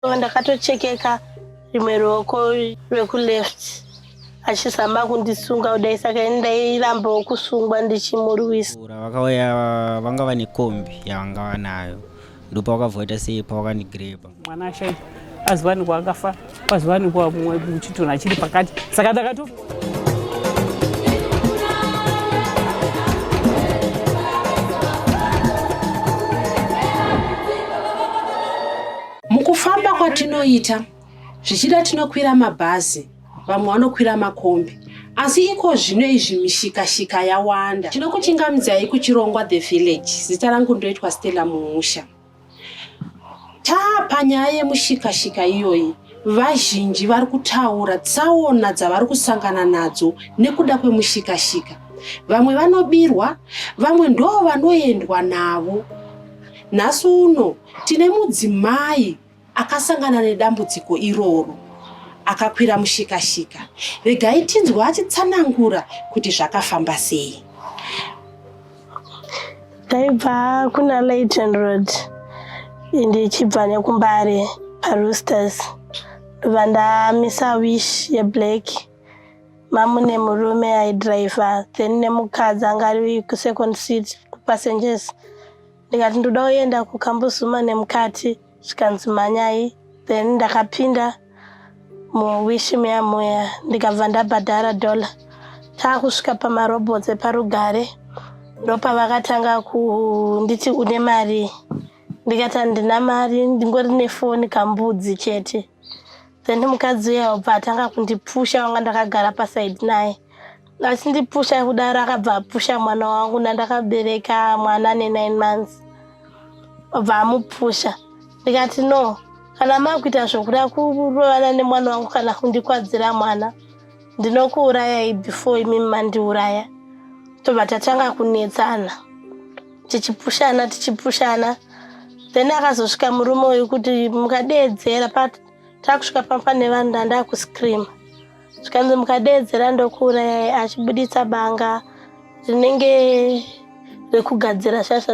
Ndakatochekeka rimwe ruoko rwekuleft achizama kundisunga kudai saka ini ndairambawo kusungwa ndichimurwisa. Vakauya vanga vane kombi yavanga vanayo ndopavakabva sei pavakandigreba. Mwana ashaika aziwanikwa akafa paziwanikwa mumwe chitunha chiri pakati saka ndakato Mukufamba kwatinoita, zvichida tinokwira mabhazi, vamwe vanokwira makombi, asi iko zvino izvi mishikashika yawanda. Tinokuchingamidzai kuchirongwa The Village. Zita rangu ndoitwa Stella Mumusha. Taa panyaya yemushikashika iyoyi, vazhinji vari kutaura tsaona dzavari kusangana nadzo nekuda kwemushikashika. Vamwe vanobirwa, vamwe ndoo vanoendwa navo. Nhasi uno Tine mudzimai akasangana nedambudziko iroro akakwira mushikashika. Regai tinzwe achitsanangura kuti zvakafamba sei. Ndaibva kuna Layton Road ndichibva nekuMbare paRoosters ndobva ndamisa Wish yeblack mamune murume aidriver then nemukadzi anga ari kusecond seat kupassengers. Ndikati ndoda kuenda kuKambuzuma nemukati zvikanzi mhanyai then ndakapinda muwishi muya muya ndikabva ndabhadhara dollar taakusvika pamarobots eparugare ndopavakatanga kunditi une mari ndikati handina mari ndingori nefoni kambudzi chete then mukadzi uya obva atanga kundipusha wanga ndakagara pasaidi naye achindipusha kudaro akabva apusha mwana wangu ndandakabereka mwana ne9 months obva amupusha ndikati no kana makuita zvokuda kurovana nemwana wangu kana kundikwadzira mwana ndinokuurayai before imimi mandiuraya tobva tatanga kunetsana tichipushana tichipushana then akazosvika murume uyu kuti mukadeedzera takusvika pamba pane vanhu ndandakuscreama zvikanzi mukadeedzera ndokuurayai achibuditsa banga rinenge rekugadzira shasha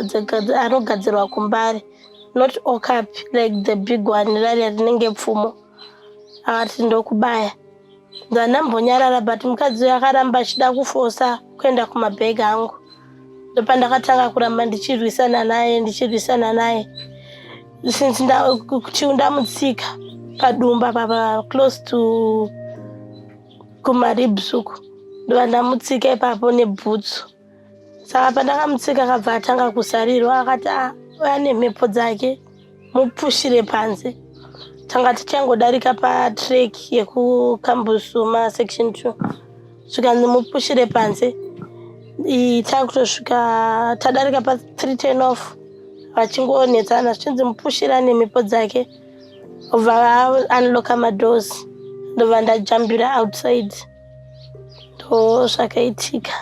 anogadzirwa kumbare not okapi like the big one rariya rinenge pfumo akati ndokubaya ndandambonyarara but mukadzi uyo akaramba achida kufosa kuenda kumabhegi angu ndopandakatanga kuramba ndichirwisana naye ndichirwisana naye since kuti ndamutsika padumba papa close to kumaribs uku ndova ndamutsika ipapo nebhutsu saka pandakamutsika akabva atanga kusarirwa akati ah, ane mhepo dzake mupushire panze tanga tichangodarika patrek yekukambusuma section 2 zvikanzi mupushire panze takutosvika tadarika pa 3 10 off vachingonetsana zvichinzi mupushire ane mhepo dzake obva vaunlocka madoors ndobva ndajambira outside ndo zvakaitika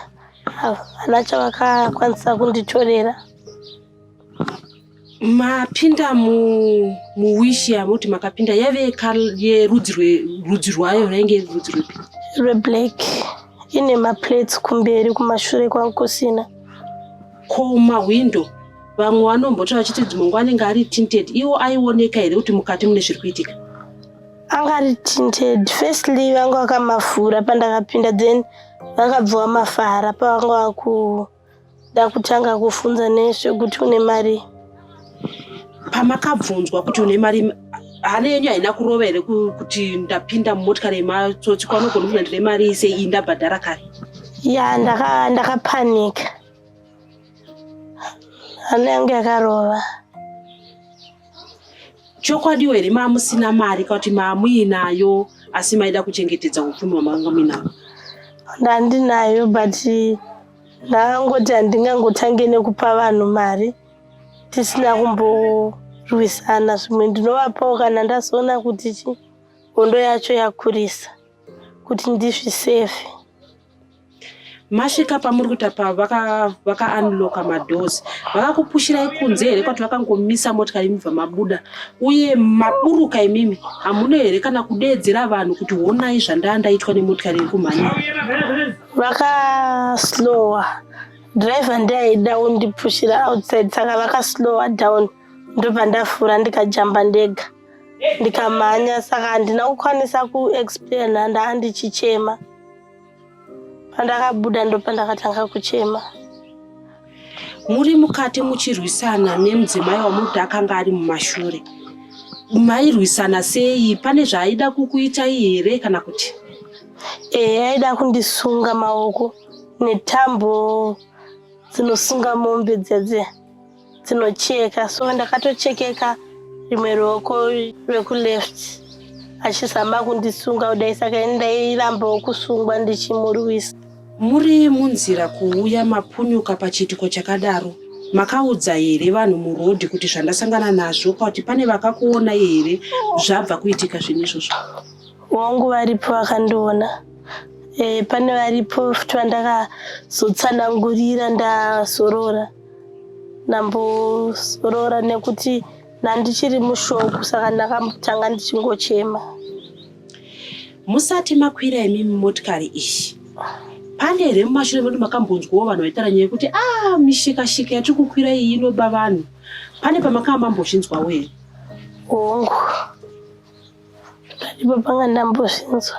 havana chavakakwanisa kunditorera Mapinda mu muwish yamuti makapinda yaive yerudzi rudzi rwayo rainge rudzi rwepi? Rweblack ine maplates kumberi kumashure kwangu kusina. Ko mahwindo vamwe vanomboti vachiti dzimwe nguva anenge ari tinted iwo aioneka here kuti mukati mune zviri kuitika? Anga ari tinted. Firstly vanga vakamavhura pandakapinda then vakabva vamafara pavanga vaku Ndakutanga kufunza nezvekuti une mari. Pamakabvunzwa kuti une mari hana yenyu haina kurova here kuti ndapinda mumotikari yematsotsi kwanogona kuda ndine mari sei iyi ndabhadhara kare? Ya ndakapanika. Hana yangu yakarova. Chokwadiwo here maamusina mari kana kuti maamuinayo asi maida kuchengetedza upfumi hwamanga muinahwo? Ndandinayo but ndakangoti handingangotange nekupa vanhu mari tisina kumborwisana zvimwe ndinovapawo kana ndazoona kuti chi hondo yacho yakurisa kuti ndizvisefe. Masvika pamuri kuita pa vaka vaka unlocka madoors vakakupushirai kunze here kwati vakangomisa motikari imibva mabuda uye maburuka imimi hamuna here kana kudeedzera vanhu kuti honai zvandaa ndaitwa nemotikari iri kumhanya vakaslowa driver ndiye aida kundipushira outside saka vakaslowa down ndobva ndafura ndikajamba ndega. Ndikamhanya, saka handina kukwanisa kuexplaina, ndaa ndichichema. Pandakabuda ndopandakatanga kuchema. Muri mukati muchirwisana nemudzimai wamuti akanga ari mumashure, mairwisana sei? Pane zvaaida kukuitai here kana kuti? Ehe, aida kundisunga maoko netambo dzinosunga mombe dzedze dzinocheka, so ndakatochekeka rimwe ruoko rwekuleft achizama kundisunga kudai, saka ini ndairambawo kusungwa ndichimurwisa. Muri munzira kuuya mapunyuka pachiitiko chakadaro, makaudza here vanhu murodhi kuti zvandasangana nazvo, kuti pane vakakuonai here zvabva kuitika zvinhu izvozvo? Wangu varipo vakandiona. Pane varipo futi vandakazotsanangurira ndazorora, ndambozorora nekuti ndandichiri mushoku, saka ndakambotanga ndichingochema. Musati makwira imimi motikari iyi, pane here mumashure medu makambonzwawo vanhu vaitaura nyaya yekuti a mishikashika yatiri kukwira iyi inoba vanhu? Pane pamakanga mambozvinzwawo here? Hongu, paripo panga ndambozvinzwa.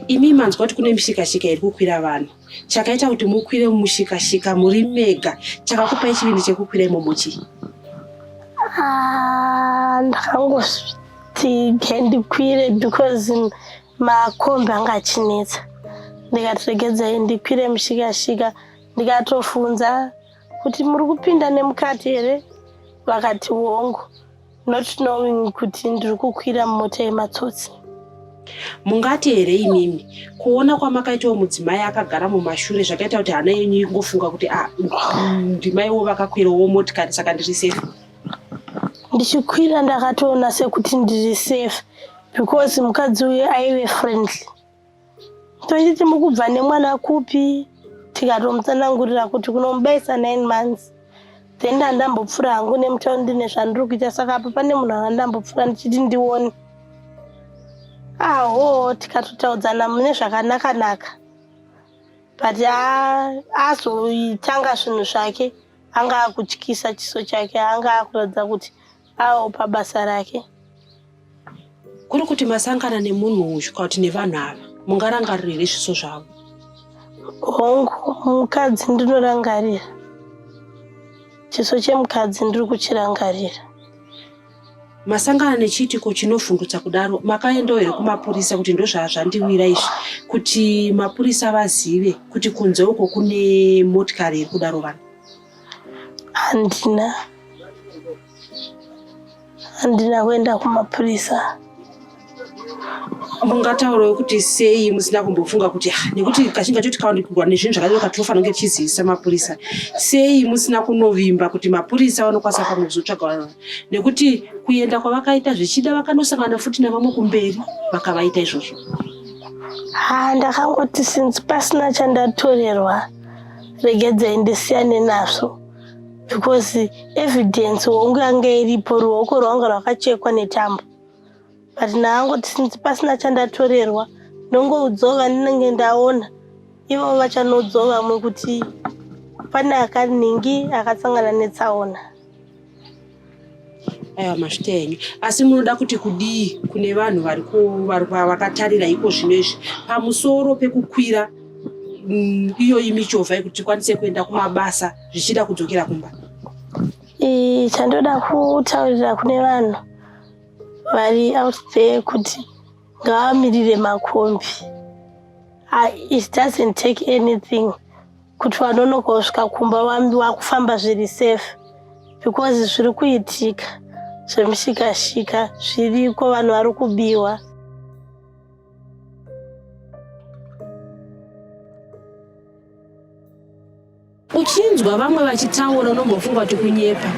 Imi manzwa kuti kune mishikashika iri kukwira vanhu, chakaita kuti mukwire mumushikashika muri mega, chakakupai chivindi chekukwira imomo chii? Ndakangoti ndikwire because makombi anga achinetsa, ndikati regedzai ndikwire mushikashika. Ndikatofunza kuti muri kupinda nemukati here, vakati hongu, not knowing kuti ndiri kukwira mumota yematsotsi. Mungati here imimi kuona kwamakaitawo mudzimai akagara mumashure zvakaita kuti hana yenyu ingofunga kuti a ndimaiwo vakakwirawo motikari, saka ndiri safe? Ndichikwira ndakatoona sekuti ndiri safe because mukadzi uyu aive friendly. Tochiti mukubva nemwana kupi, tikatomutsanangurira kuti kunomubayisa 9 months, then ndandambopfuura hangu nemutaundi nezvandiri kuita, saka apa pane munhu akandambopfuura ndichiti ndione aho, tikatotaudzana mune zvakanaka-naka, but azoitanga zvinhu zvake anga akutyisa, chiso chake anga akuratidza kuti awo pabasa rake. Kuri kuti masangana nemunhu uyu kana kuti nevanhu ava, mungarangarira here zviso zvavo? Hongu, mukadzi ndinorangarira chiso chemukadzi, ndiri kuchirangarira. Masangana nechiitiko chinovhundutsa kudaro, makaendawo here kumapurisa kuti ndozvazvandiwira izvi, kuti mapurisa vazive kuti kunze uko kune motikari iri kudaro vanhu? Handina kuenda kumapurisa. Mungataurawo kuti sei musina kumbofunga kuti "Ah, nekuti kazhinji kacho tikawanikirwa nezvinhu zvakadaro katinofanira kunge tichizivisa mapurisa, sei musina kunovimba kuti mapurisa vanokwanisa pamwe kuzotsvaga vanhu? Nekuti kuenda kwavakaita zvichida vakanosangana futi nevamwe kumberi vakavaita izvozvo. Ha, ndakangoti since pasina chandatorerwa, regedzai ndisiyane nazvo, because evidence hongu yanga iripo, ruoko rwanga rwakachekwa netambo, but ndaangoti since pasina chandatorerwa, ndongoudzawo vandinenge ndaona, ivo vachanoudzawo vamwe kuti pane akanhingi akasangana netsaona. Aiwa, mazvita henyu. Asi munoda kuti kudii kune vanhu vari vakatarira iko zvino izvi pamusoro pekukwira iyoyi michovha yekuti tikwanise kuenda kumabasa, zvichida kudzokera kumba? Chandoda kutaurira kune vanhu vari out there kuti ngavamirire makombi. It doesn't take anything kuti vanonoka kusvika kumba wakufamba zviri safe, because zviri kuitika zvemushikashika zviriko, vanhu vari kubiwa. Uchinzwa vamwe vachitaura unombofunga kuti kunyepa,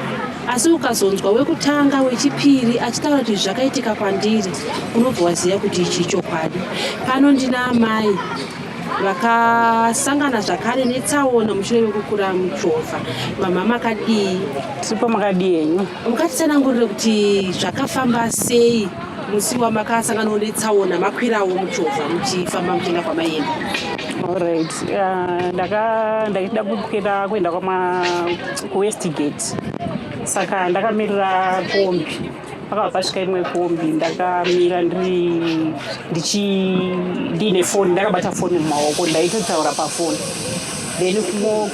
asi ukazonzwa wekutanga, wechipiri achitaura kuti zvakaitika kwandiri, unobva waziva kuti ichi ichokwadi. Pano ndina amai vakasangana zvakare netsaona mushure mekukwira muchovha. Mama, makadii? Tiripo, makadii henyu? Mukatitsanangurire kuti zvakafamba sei musi wamakasanganawo netsaona makwirawo muchovha muchifamba muchienda kwamaienda? Alright, ndakada kukwira kuenda kwama kuWestgate, saka ndakamirira kombi. Pakabva pasvika imwe kombi, ndakamira ndiri ndichi ndiine foni, ndakabata foni mumaoko, ndaitotaura pafoni. Then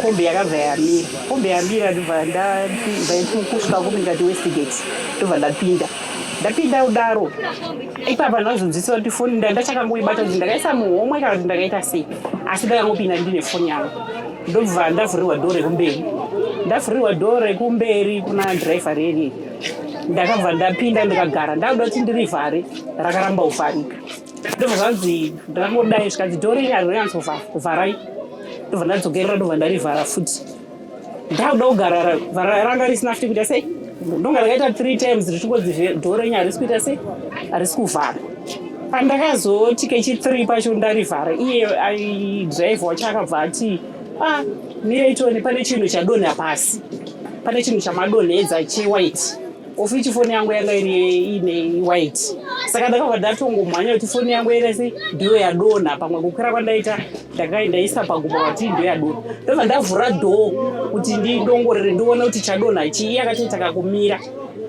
kombi yakabva yamira, kombi yamira, ndobva ndakusvika kombi ndikati Westgate, ndobva ndapinda. Ndapinda kudaro ipapa ndazonzwisisa kuti foni ndachakangoibata kuti ndakaisa muhomwe kana kuti ndakaita sei, asi ndakangopinda ndine foni yangu. Ndobva ndavhurirwa dhoo rekumberi, ndavhurirwa dhoo rekumberi kuna dhiraivha reri. Ndakabva ndapinda ndikagara, ndakuda kuti ndirivhare, rakaramba kuvharika. Ndobva zvanzi ndakangodai, zvikanzi dhoo renyu harinonyatsovhara, vharai. Ndobva ndadzokerera, ndobva ndarivhara futi. Ndakuda kugara, ranga risina futi kuita sei, ndonga ndakaita 3 times richingonzi dhoo renyu harisi kuita sei, harisi kuvhara. Pandakazoti kechi 3 pacho ndarivhara, iye aidhiraivha wacho akabva ati, "Ah, mirei tione, pane chinhu chadonha pasi, pane chinhu chamadonhedza chewhite." Ofichi foni yangu yanga iri ine white, saka ndakabva ndatongomhanya kuti foni yangu yaita sei, ndiyo yadonha. Pamwe kukwira kwandaita ndaisa pagumbo kuti ndiyo yadonha. Ndobva ndavhura dhoo kuti ndidongorere ndione kuti chadonha chii. Iye akatoita kakumira.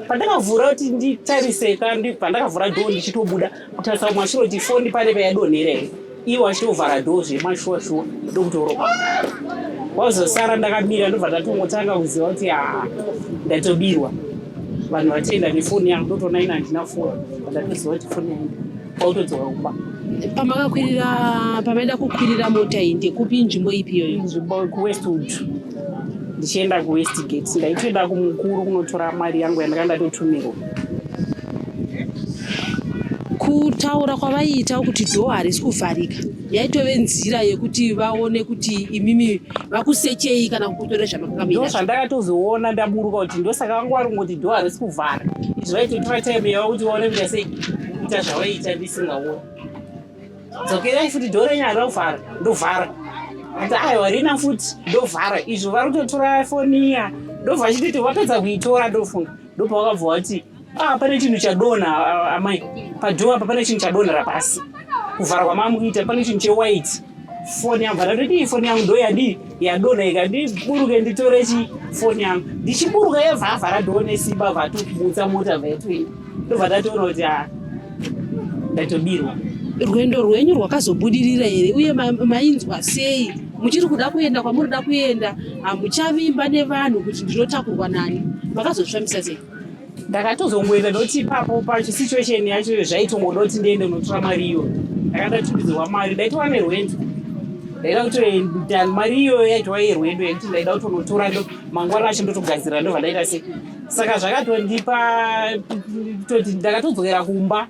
Pandakavhura kuti nditarise, pandakavhura dhoo ndichitobuda kutarisa kumashure kuti foni pane payadonhera here, iwo achitovhara dhoo zvemashuwa shuwa, ndokutoroka. Wazosara ndakamira, ndobva ndatongotanga kuziva kuti haa, ndatobirwa, vanhu vachienda nefoni yangu. Ndotoona ina handina foni, ndatoziva kuti foni yangu, kwautodzoka kumba. Pamakakwirira, pamaida kukwirira mota iyi, ndekupi, nzvimbo ipi iyoyo? Nzvimbo kuWestwood, ndichienda kuWestgate. Ndaitoenda kumukuru kunotora mari yangu yandanga ndatotumirwa. Kutaura kwavaiita kuti dhoo harisi kuvharika yaitove nzira yekuti vaone kuti imimi vakusechei kana kukutora zvamakamira? Ndo zvandakatozoona ndaburuka kuti ndosaka vanga vari kungoti dhoo harisi kuvhara. Izvi vaitotora time yavo kuti vaone kuita sei, kuita zvavaiita ndisingaoni. Dzokerai futi, dhoo renyu harina kuvhara, ndovhara. Ati aiwa, rina futi, ndovhara. Izvo vari kutotora foni iya, ndobva chititi vapedza kuitora, ndofunga ndopavakabva vati, "Ah, pane chinhu chadonha, amai, padhoo apa pane chinhu chadonhera pasi. Kuvhara kwamamukuita pane chinhu chewhite." Foni yangu, ndatoti foni yangu ndo yadii, yadonha. Ikandiburuke nditore chi foni yangu. Ndichiburuka yabva avhara dhoo nesimba, vatomutsa mota, vaitoenda. Ndobva ndatoona kuti a, ndatobirwa. Rwendo rwenyu rwakazobudirira here, uye mainzwa sei? Muchiri kuda kuenda kwamuri kuenda? Hamuchavimba nevanhu kuti ndinotakurwa nani? Makazozvifambisa sei? Ndakatozongoenda ndokuti ipapo pachisituation yacho zvaitongoda kuti ndiende unotora mari iyoyo. Ndakandatumidzirwa mari, ndaitova nerwendo, ndaida kutoenda. Mari iyoyo yaitova yerwendo yekuti ndaida kutonotora, mangwana acho ndotogadzira. Ndobva ndaita sei, saka zvakatondipa toti ndakatodzokera kumba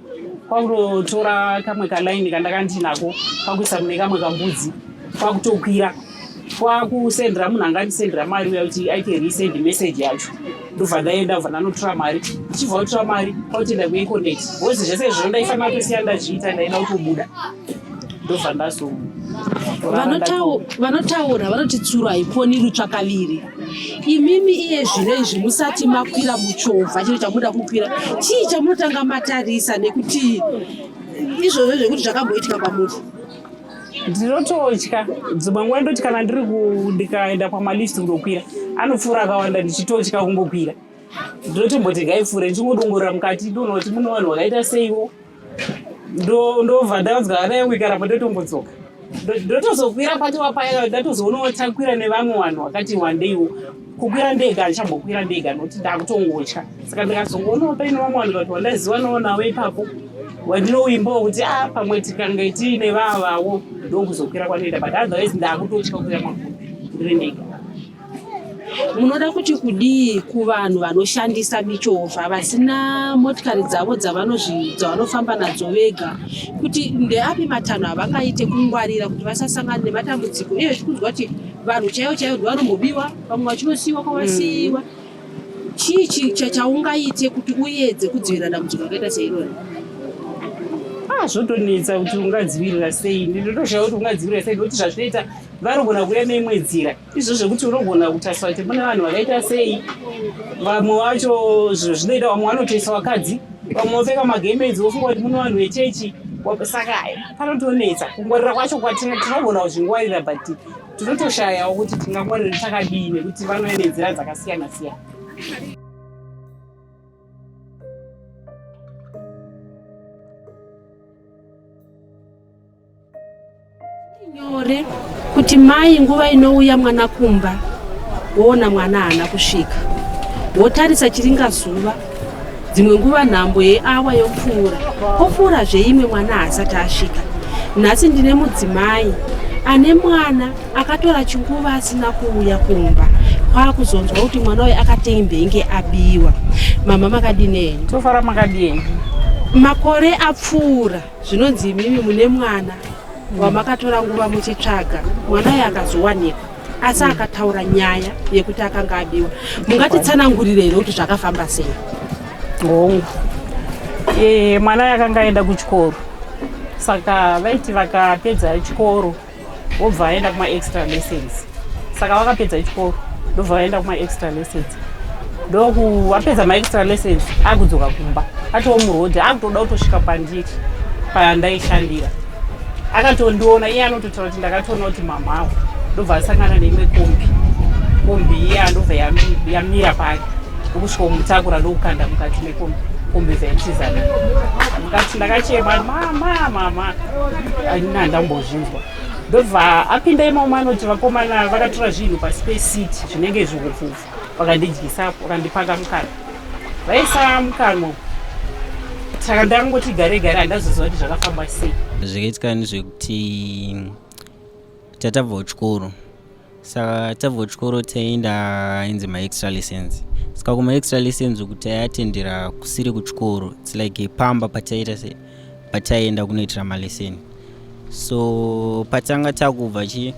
kwakutotora kamwe kalaini kandaka ndinako, kwakuisa mune kamwe kambudzi, kwakutokwira, kwakusendera munhu angandisendera mari uya kuti aite resend message yacho. Ndobva ndaenda, bva ndanotora mari. Ndichibva kutora mari kwakutoenda kuEconet, because zvese izvozvo ndaifanira kutosiya ndazviita, ndaida kutobuda. Ndobva ndazo Vanotaura vanoti tsuro haiponi rutsva kaviri. Imimi iye zvino izvi musati makwira muchovha, chiro chamunoda kukwira, chii chamunotanga matarisa, nekuti izvozvo zvekuti zvakamboitika kwamuri? Ndinototya. Dzimwe nguva ndoti kana ndiri ndikaenda pamalift kundokwira, anopfuura akawanda, ndichitotya kungokwira. Ndinotomboti ngaipfuure, ndichingodongorera mukati, ndoona kuti mune vanhu vakaita seiwo. Ndobva ndanzwa hana yangu ikaramba, ndotombodzoka, ndotozokwira patova paya. Ndatozoonawo takwira nevamwe vanhu vakati wandeiwo. Kukwira ndega handichambokwira ndega nokuti ndakutongotya. Saka ndikazongoonawo paine vamwe vanhu vati wandazivanawo navo ipapo, wandinoimbawo kuti a pamwe tikange tiine vavawo, ndokuzokwira kwanoita. But otherwise ndakutotya kukwira makombi ndiri ndega. Munoda kuti kudii kuvanhu vanoshandisa michovha vasina motikari dzavo dzavanofamba nadzo vega, kuti ndeapi matanho avangaite kungwarira kuti vasasangana nematambudziko? Iye zvikunzwa kuti vanhu chaivo chaivo ndivanombobiwa, vamwe vachinosiyiwa kwavasiyiwa. Chii chaungaite kuti uedze kudzivirira dambudziko rakaita seirori? Ah, zvotonetsa kuti ungadzivirira sei. Ndinotoshaya kuti ungadzivirira sei, nokuti zvazvinoita vanogona kuuya neimwe nzira. Izvo zvekuti unogona kutarisa kuti mune vanhu vakaita sei. Vamwe vacho zviro zvinoita, vamwe vanotoisa vakadzi, vamwe vopfeka magemenzi, wofunga kuti mune vanhu vechechi. Saka panotonetsa kungwarira kwacho. Tinogona kuzvingwarira, but tinotoshayawo kuti tingangwarire takadii, nekuti vanouya nenzira dzakasiyana siyana. Nyore kuti mai nguva inouya mwana kumba woona mwana haana kusvika wotarisa chiringazuva dzimwe nguva nhambo yeawa yopfuura popfuurazve imwe mwana haasati asvika nhasi ndine mudzimai ane mwana akatora chinguva asina kuuya kumba kwakuzonzwa kuti mwana uyu akatembenge abiwa mama makadini henyu tofara makadii henyu makore apfuura zvinonzi imimi mune mwana wamakatora nguva muchitsvaga mwana uyu akazowanikwa asi akataura nyaya yekuti akanga abiwa mungatitsanangurire here kuti zvakafamba sei hongu e, mwana yakanga aenda kuchikoro saka vaiti vakapedza chikoro vobva vaenda kumaextra lessons saka vakapedza chikoro ndobva vaenda kumaextra lessons ndoku vapedza maextra lessons akudzoka kumba atoo murodhi akutoda kutosvika pandiri pandaishandira akatondiona iye anototaura kuti ndakatoona kuti mamawo ndobva asangana neimwe kombi kombi iya ndobva yamira pake ndokusvika kumutakura ndokukanda mukati mekombi kombi bva yatizana mukati ndakachema mama mama ini handambozvinzwa ndobva apinda imomo anoti vakomana vakatora zvinhu pasi pesiti zvinenge zvihupfupfu vakandidyisapo vakandipaka mukanwa vaisa mukanwa saka ndangoti gare gare handazoziva kuti zvakafamba sei zvakaitika ndezvekuti tatabva kuchikoro saka tabva kuchikoro taienda inzi maextra lessons saka kumaextra lessons uku taiatendera kusiri kuchikoro its like pamba pataiita se pataienda kunoitira malesson so patanga takubva chi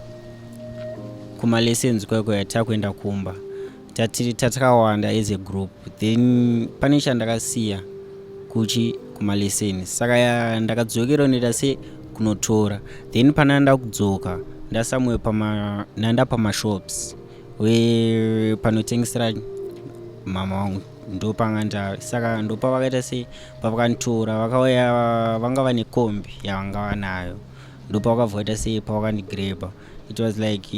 kumalessons kwaikoya takuenda kumba tatiri tatakawanda as a group then pane chandakasiya kuchi kumalesson saka ndakadzokera unoita se kunotora then pana ndakudzoka ndasamwe pama nanda pamashops we panotengesera mama wangu ndopanga nda saka ndopavakaita sei pavakanditora vakauya vanga vane kombi yavanga vanayo ndopavakabva sei pavakandigreba it was like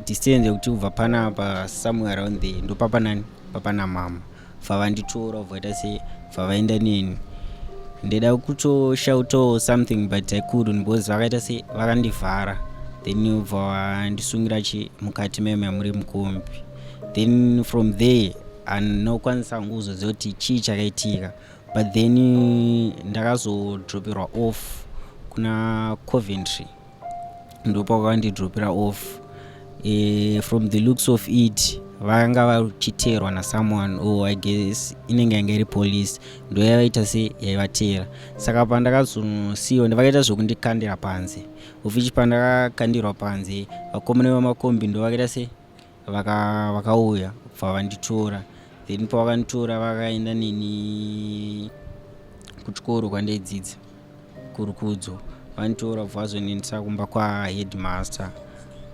distance yekuti kubva panapa somewhere around there ndopapanani papana mama bva vanditora bvaita sei bva vaenda neni ndida kutoshautawo something but i couldn't because vakaita sei vakandivhara then bva vandisungira chi mukati meme muri mukombi then from there handinokwanisa hangu kuzoziva kuti chii chakaitika but then ndakazodroperwa off kuna Coventry ndopakandidropera off from the looks of it vanga vachiteerwa nasomeone or i guess inenge yanga iri police ndo yavaita se yaivateera saka pandakazonosiyiwa ndavakaita zvokundikandira panze of which pandakakandirwa panze vakomana vemakombi ndo vakaita se vakauya kubva vanditora then pavakanditora vakaenda neni kuchikoro kwandaidzidza kurukudzo vanditora kubva vazondiendesa kumba kwaheadmaster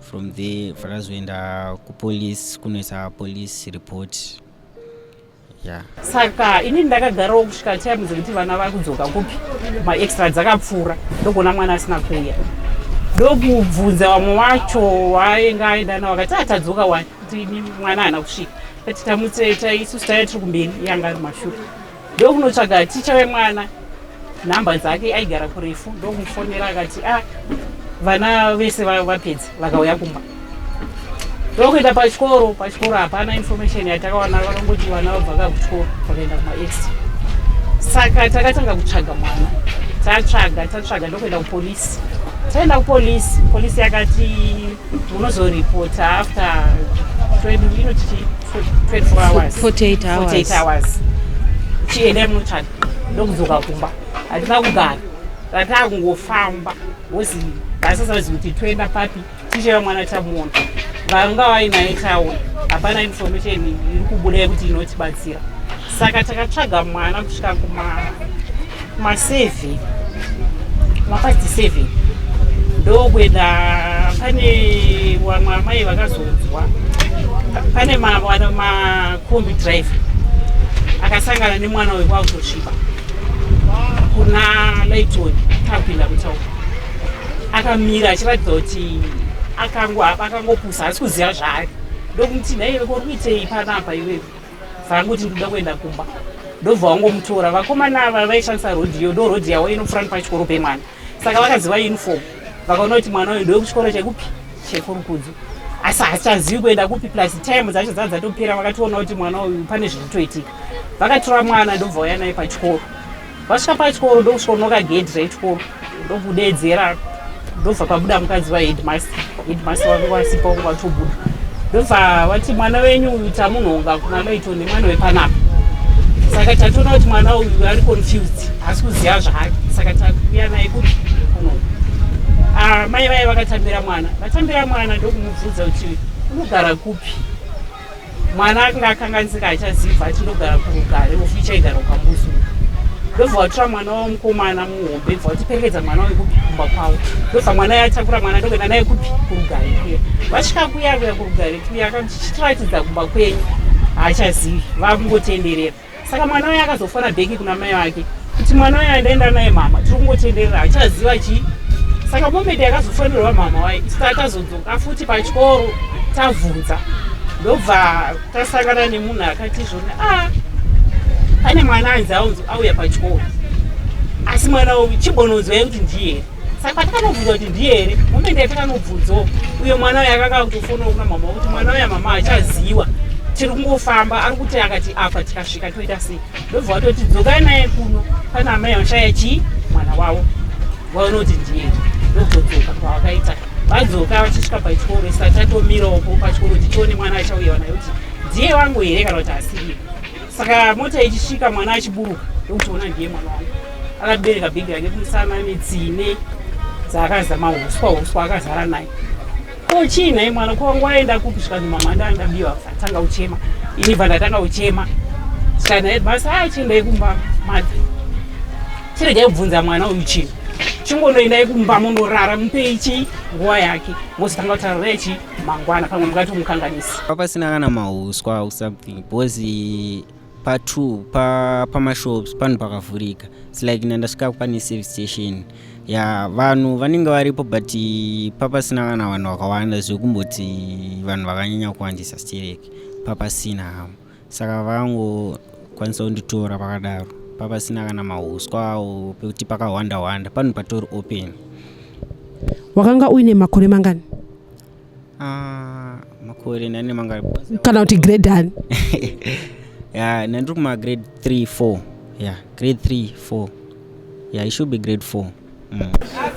from there vakazoenda kupolice kunoisa police report yeah. Saka inini ndakagarawo kusvika time dzekuti vana vakudzoka kupi maextra dzakapfuura ndokuona mwana asina kuuya ndokubvunza vamwe wacho wainge aenda navo akati atadzoka wani kuti mwana haana kusvika ati tamutseta isusu taiva tiri kumberi iye anga ari mashure ndokunotsvaga ticha wemwana nhamba dzake aigara kurefu ndokumufonera akati a vana vese vapedza vakauya kumba ndokuenda pachikoro pachikoro hapana information yatakawana vakangoti vana vabva kakuchikoro vakaenda kumaextra saka takatanga kutsvaga mwana tatsvaga tatsvaga ndokuenda kupolisi taenda kupolisi polisi yakati munozoripota after 20 inoti 24 hours 48 hours. 48 hours chiendai munotsvaga ndokudzoka kumba hatina kugara tatakungofamba wozi vasasazi kuti toenda papi ticheva mwana tamuona vanga vainaye taona hapana information iri kubuda yekuti inotibatsira saka takatsvaga mwana kusvika kuma7 mapast 7 ndokuenda pane vamwe amai vakazonzwa pane makombi driver akasangana nemwana uyu kwakutosviba kuna Lighton takupinda mutauni akamira achiratidza kuti akangopusa haasi kuziva zvaari ndokuti nhaiwe kuri kuitei panapa iwewe vangoti ndikuda kuenda kumba ndobva wangomutora vakomana ava vaishandisa rodhiyo ndo rodhi yavo inopfuura nepachikoro pemwana saka vakaziva uniform Vakaona kuti mwana uyu ndewekuchikoro chekupi? Chekurukudzo, asi haachazivi kuenda kupi, plus time dzacho dzaa dzatopera. Vakatoona kuti mwana uyu pane zviri kutoitika. Vakatora mwana, ndobva uya naye pachikoro. Vasvika pachikoro, ndokusvikonoka gedhi rechikoro, ndokudedzera, ndobva pabuda mukadzi waheadmaster. Headmaster wake wasipa wangu watobuda, ndobva vati, "Mwana wenyu uyu tamunhonga kuna Loito nemwana wepanapa, saka tatoona kuti mwana uyu ari confused, haasi kuziva zvake, saka takuuya naye kupi? Kuno." Ah, mai vaye vakatambira mwana. Vatambira mwana, ndokumubvunza kuti unogara kupi. Mwana akanga akanganisika, achaziva, ati ndogara kuRugare, oficha igara kukambusu. Ndobva vatora mwana wavo mukomana muhombe, bva vatiperekedza mwana wayo kupi? Kumba kwavo. Ndobva mwana yatakura mwana, ndokuenda naye kupi? KuRugare kuya. Vasvika kuya kuya kuRugare kuya, akati, "Chitiratidza kumba kwenyu." Haachazivi, vakungotenderera. Saka mwana uyo akazofona back kuna mai vake kuti, "Mwana uyo andaenda naye, mama, tiri kungotenderera, hachaziva chii." Saka moment yakazofonerwa mama wai, isu takazodzoka futi pachikoro, tabvunza, ndobva tasangana nemunhu akati zvoni, "A, pane mwana anzi auya pachikoro, asi mwana uyu chimbononzwai kuti ndiye here." Saka patakanobvunza kuti ndiye here, moment yatakanobvunzawo, uyo mwana uyo akanga akutofonawo kuna mama kuti, "Mwana uya, mama, achaziwa, tiri kungofamba, ari kuti akati apa tikasvika toita sei?" Ndobva watoti, "Dzokai naye kuno, pana amai vashaya chii? Mwana wavo, vaona kuti ndiye." Ndokuzodzoka kwavakaita. Vadzoka, vachisvika pachikoro, isa tatomirawopo pachikoro tichione mwana achauya naye kuti ndiye wangu here kana kuti asiriye. Saka mota ichisvika, mwana achiburuka, ndokutoona ndiye mwana wangu, akabereka bhegi rake kumusana netsine dzaakazama uswa, uswa akazara naye. "Ko chii nhai mwana? Ko wangu waenda kupi?" Zvikanzi, "Mama, ndandabiwa." Atanga kuchema, ini bva ndatanga kuchema. Saka basi, achiendai kumba madha, chiregai kubvunza mwana uyu chinhu, chingonoendai kumba munorara, mupei chii? Nguva yake, mozotanga kutaura naye chii? Mangwana, pamwe mukatomukanganisa. Pasina kana mauswa or something, because pa2 pamashops panhu pakavhurika. Its like nandasvika pane service station ya, vanhu vanenge varipo, but papasina kana vanhu vakawanda zvekumboti vanhu vakanyanya kuwandisa stereki, papasina hamo. Saka vakangokwanisa kunditora pakadaro, papasina kana mauswa pekuti pakawanda wanda, panhu patori open. Wakanga uine makore mangani? Ah, makore ndane mangani? Kana kuti grade ani? Ya, ndandiri kuma grade 3 4, ya, grade 3 4, yeah, it should be grade 4.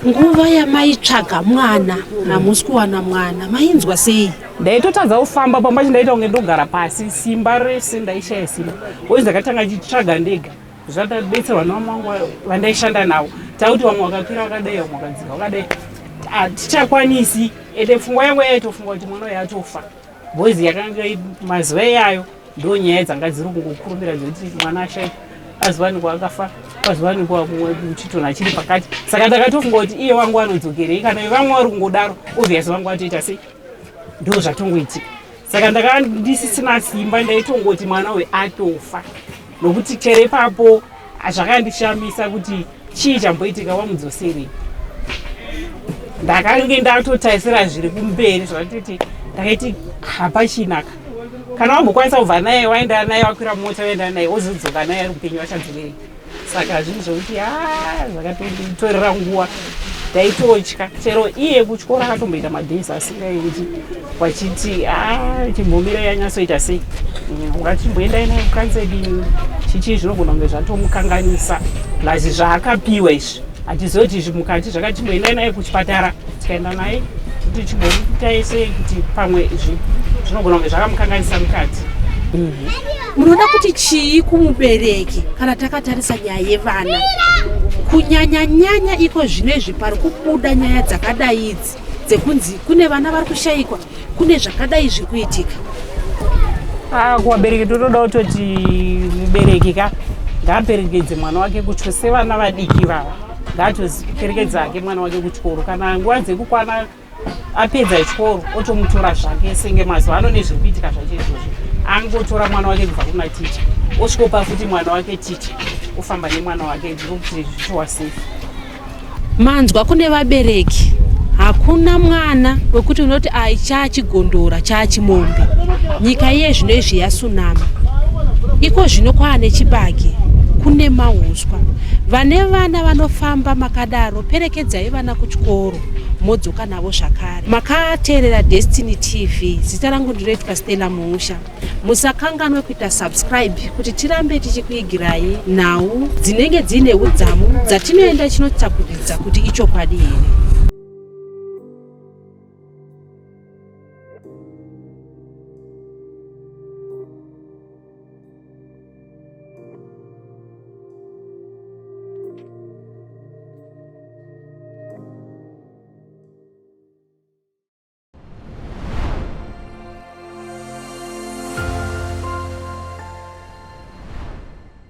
Nguva yamaitsvaga mwana, hamusi kuwana mwana, mainzwa sei? Ndaitotadza kufamba pamba, chindaita kunge ndogara pasi, simba rese ndaishaya simba ozi. Ndakatanga chitsvaga ndega, zvadabetserwa nevamwe vangu vandaishanda navo. Takuti vamwe vakakwira vakadai, vamwe vakadzika vakadai, hatichakwanisi. Ende pfungwa yangu yaitofunga kuti mwana uyu atofa, because yakanga mazuva iyayo ndo nyaya dzanga dziri kungokurumbira dzekuti mwana ashaika, azivanikwa akafa, azivanikwa mumwe chitunha achiri pakati. Saka ndakatofunga kuti iye wangu anodzokerei kana vamwe vari kungodaro? Obvious vangu atoita sei? Ndo zvatongoitika. Saka ndaka ndisisina simba, ndaitongoti mwana uyu atofa, nokuti chero ipapo zvakandishamisa kuti chii chamboitika, wamudzoserei? Ndakange ndatotarisira zviri kumberi, zvakatoti ndakaiti hapachinaka. Kana wambokwanisa kubva naye, waenda naye, wakwira mota, waenda naye, wozodzoka naye ari upenyu, vachadzokerei? Saka zvinhu zvokuti ha, zvakatonditorera nguva, ndaitotya. Chero iye kuchikoro akatomboita madays asingaendi, wachiti a, chimbomira yanyatsoita sei, ungachimboendai naye kucounseling, chichii, zvinogona kunge zvatomukanganisa, plus zvaakapiwa izvi, hatizivi kuti izvi mukati zvakachimboendai naye kuchipatara. Tikaenda naye kuti chimboitai sei, kuti pamwe zvinogona kunge zvakamukanganisa mukati. Munoda kuti chii kumubereki kana takatarisa nyaya yevana, kunyanyanyanya iko zvino izvi pari kubuda nyaya dzakadai idzi dzekunzi kune vana vari kushayikwa, kune zvakadai zviri kuitika? Ah, kuvabereki totoda kutoti mubereki ka ngaaperekedze mwana wake kuchikoro. Sevana vadiki vava, ngaatoperekedza hake mwana wake kuchikoro. Kana nguva dzekukwana apedza chikoro, otomutora zvake. Senge mazuva ano nezviri kuitika zvacho izvozvo, angotora mwana wake kubva kuna ticha, osvikopa futi mwana wake ticha, ofamba nemwana wake, ndokuti zvichova safe. Manzwa kune vabereki, hakuna mwana wekuti unoti ai chaachigondora chaachimombe. Nyika iye zvino izvi yasunama, iko zvino kwaane chibage, kune mauswa. Vane vana vanofamba makadaro, perekedzai vana kuchikoro. Modzoka navo zvakare. Makateerera Destiny TV. Zita rangu ndinoitwa Stella Muusha. Musakanganwe kuita subscribe kuti tirambe tichikuigirai nhau dzinenge dziine udzamu dzatinoenda chinotsvakuridza kuti ichokwadi here.